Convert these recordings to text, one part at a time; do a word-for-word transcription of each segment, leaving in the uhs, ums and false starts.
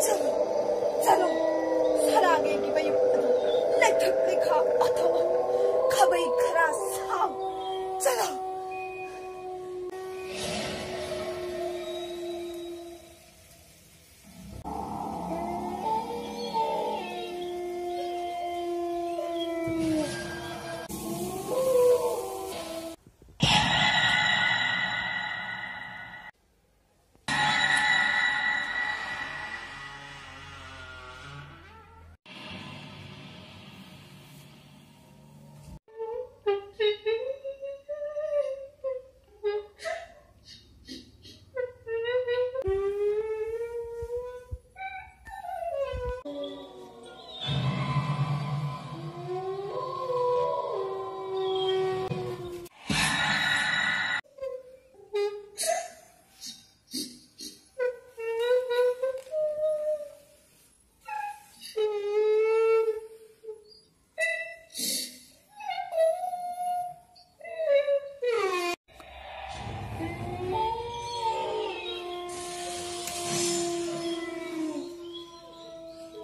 ꯆꯠꯂꯣ, ꯆꯠꯂꯣ꯫ ꯁꯅꯥꯒꯤ ꯃꯌꯨꯝ ꯑꯗꯨ ꯂꯩꯊꯛ ꯂꯩꯈꯥ ꯑꯣꯟꯊꯣꯛꯑꯣ꯫ ꯈꯥꯕꯩ ꯈꯔ ꯁꯥꯎ꯫ ꯆꯠꯂꯣ꯫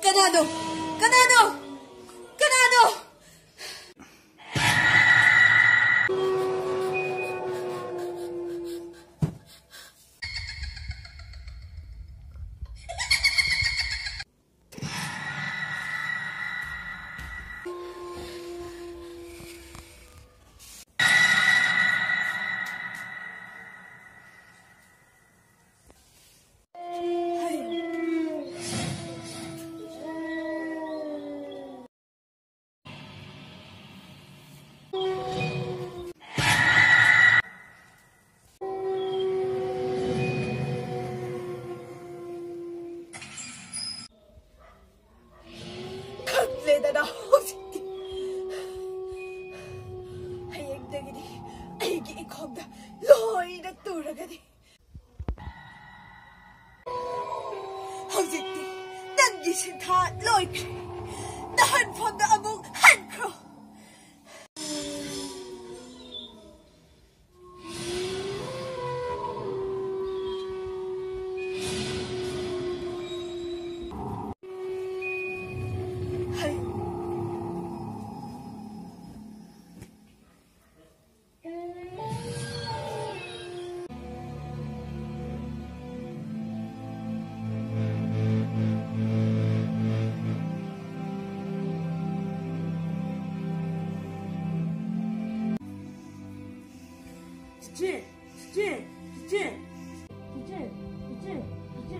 ꯀꯅꯥꯅꯣ? ꯀꯅꯥꯅꯣ? ꯀꯅꯥꯅꯣ? ꯍꯧꯖꯤꯛꯇꯤ ꯅꯪꯒꯤ ꯁꯤꯟꯊꯥ ꯂꯣꯏꯈ꯭ꯔꯦ꯫ ꯅꯍꯟꯐꯝꯗ ꯑꯃꯨꯛ ꯍꯟꯈ꯭ꯔꯣ꯫ ꯍꯩ꯫ ꯆꯤꯆꯦ, ꯆꯤꯆꯦ, ꯆꯤꯆꯦ꯫ ꯆꯤꯆꯦ, ꯆꯤꯆꯦ, ꯆꯤꯆꯦ꯫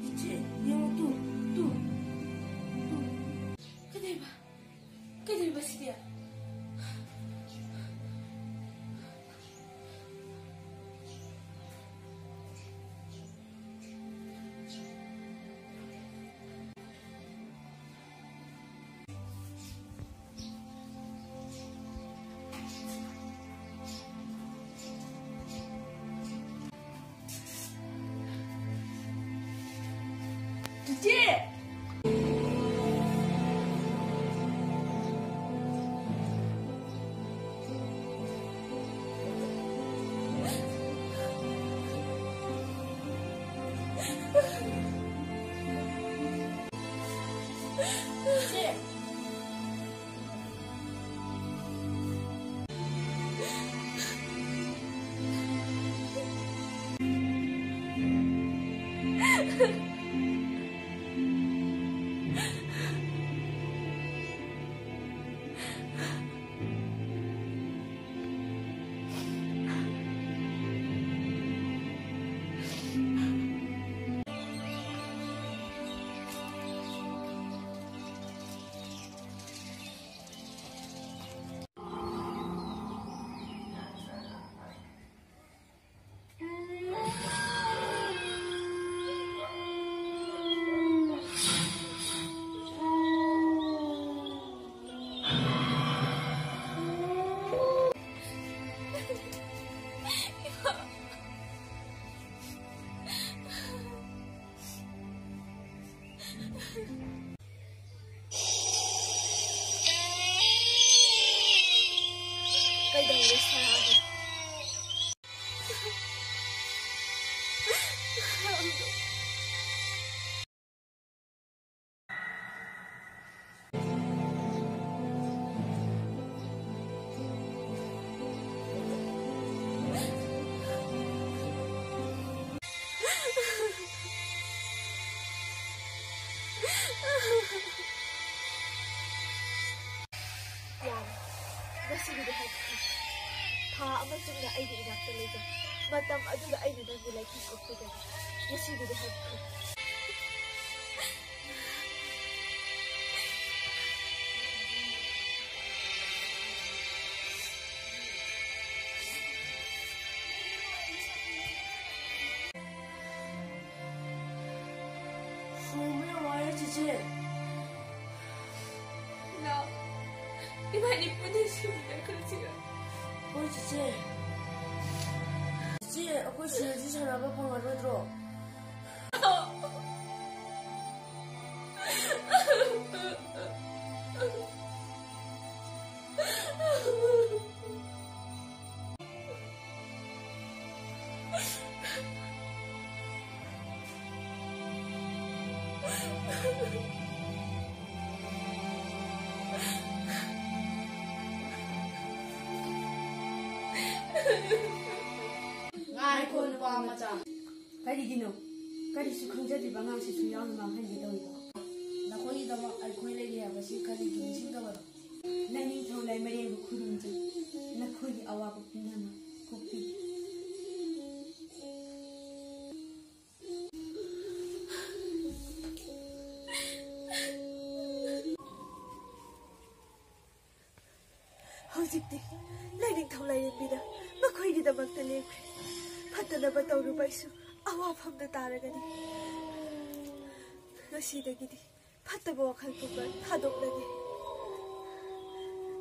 ꯆꯤꯆꯦ, ꯌꯦꯡꯉꯨ ꯇꯨ, ꯇꯨ, ꯇꯨ꯫ ꯀꯩꯗꯧꯕ? ꯀꯩꯗꯧꯕ ꯁꯤꯗꯤ? ꯆꯤꯆꯦ! ꯆꯤꯆꯦ! ꯀꯩꯗꯧꯔꯦ ꯁꯥꯔꯥꯗꯣ? ꯌꯥꯔꯦ꯫ ꯉꯁꯤꯒꯤꯗꯤ ꯍꯥꯏꯈ꯭ꯔꯦ꯫ ꯊꯥ ꯑꯃ ꯆꯨꯞꯅ ꯑꯩꯒꯤ ꯏꯅꯥꯛꯇ ꯂꯩꯖꯧ꯫ ꯃꯇꯝ ꯑꯗꯨꯗ ꯑꯩꯅ ꯅꯪꯕꯨ ꯂꯩꯊꯦꯡ ꯀꯨꯞꯄꯤꯒꯅꯤ꯫ ꯉꯁꯤꯒꯤꯗꯤ ꯍꯥꯏꯈ꯭ꯔꯦ꯫ ꯁꯣꯝꯕꯅ ꯋꯥꯔꯦ ꯆꯤꯆꯦ꯫ ꯂꯥꯎ꯫ ꯏꯕꯥꯅꯤ ꯄꯨꯟꯅ ꯁꯤꯃꯤꯟꯅꯈ꯭ꯔꯁꯤꯔ? ꯍꯣꯏ ꯆꯤꯆꯦ꯫ ꯆꯤꯆꯦ, ꯑꯩꯈꯣꯏ ꯁꯤꯔꯁꯤ ꯁꯥꯟꯅꯕ ꯐꯪꯉꯔꯣꯏꯗ꯭ꯔꯣ? ꯉꯥꯏꯈꯣ, ꯅꯨꯄꯥ ꯃꯆꯥ꯫ ꯀꯔꯤꯒꯤꯅꯣ? ꯀꯔꯤꯁꯨ ꯈꯪꯖꯗ꯭ꯔꯤꯕ ꯑꯉꯥꯡꯁꯤꯁꯨ ꯌꯥꯎꯅ ꯃꯥꯡꯍꯟꯒꯦ ꯇꯧꯔꯤꯕꯣ? ꯅꯈꯣꯏꯒꯤꯗꯃꯛ ꯑꯩꯈꯣꯏ ꯂꯩꯔꯤ ꯍꯥꯏꯕꯁꯤ ꯀꯔꯤꯒꯤ ꯅꯤꯡꯁꯤꯡꯗꯕꯅꯣ? ꯂꯥꯏꯅꯤꯡꯊꯧ ꯂꯥꯏꯃꯔꯦꯜꯕꯨ ꯈꯨꯔꯨꯝꯖꯩ꯫ ꯅꯈꯣꯏꯒꯤ ꯑꯋꯥꯕ ꯄꯨꯝꯅꯃꯛ ꯀꯣꯛꯄꯤꯒꯦ꯫ ꯍꯧꯖꯤꯛꯇꯤ ꯂꯥꯏꯅꯤꯡꯊꯧ ꯂꯥꯏꯔꯦꯝꯕꯤꯅ ꯃꯈꯣꯏꯒꯤꯗꯃꯛꯇ ꯂꯦꯞꯈ꯭ꯔꯦ꯫ ꯐꯠꯇꯅꯕ ꯇꯧꯔꯨꯕ ꯑꯩꯁꯨ ꯑꯋꯥꯐꯝꯗ ꯇꯥꯔꯒꯅꯤ꯫ ꯉꯁꯤꯗꯒꯤꯗꯤ ꯐꯠꯇꯕ ꯋꯥꯈꯜ ꯄꯨꯝꯕ ꯊꯥꯗꯣꯛꯂꯒꯦ꯫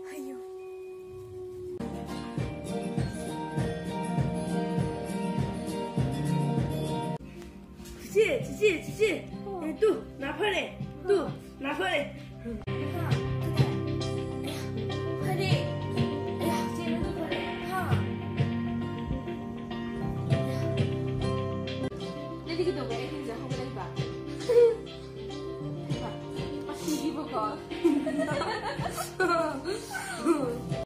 ꯍꯩꯌꯨ꯫ ꯆꯤꯆꯦ, ꯆꯤꯆꯦ, ꯆꯤꯆꯦ꯫ ꯑꯦ, ꯇꯨ, ꯅꯥ ꯐꯔꯦ꯫ ꯇꯨ, ꯅꯥ ꯐꯔꯦ꯫ ꯍꯥ, ꯀꯗꯥꯏ? ꯑꯌꯥ, ꯐꯔꯦ꯫ ꯑꯌꯥ, ꯆꯦ, ꯅꯪꯗꯣ ꯐꯔꯦ꯫ ꯍꯥ? ꯅꯪꯗꯤ ꯀꯩꯗꯧꯕ?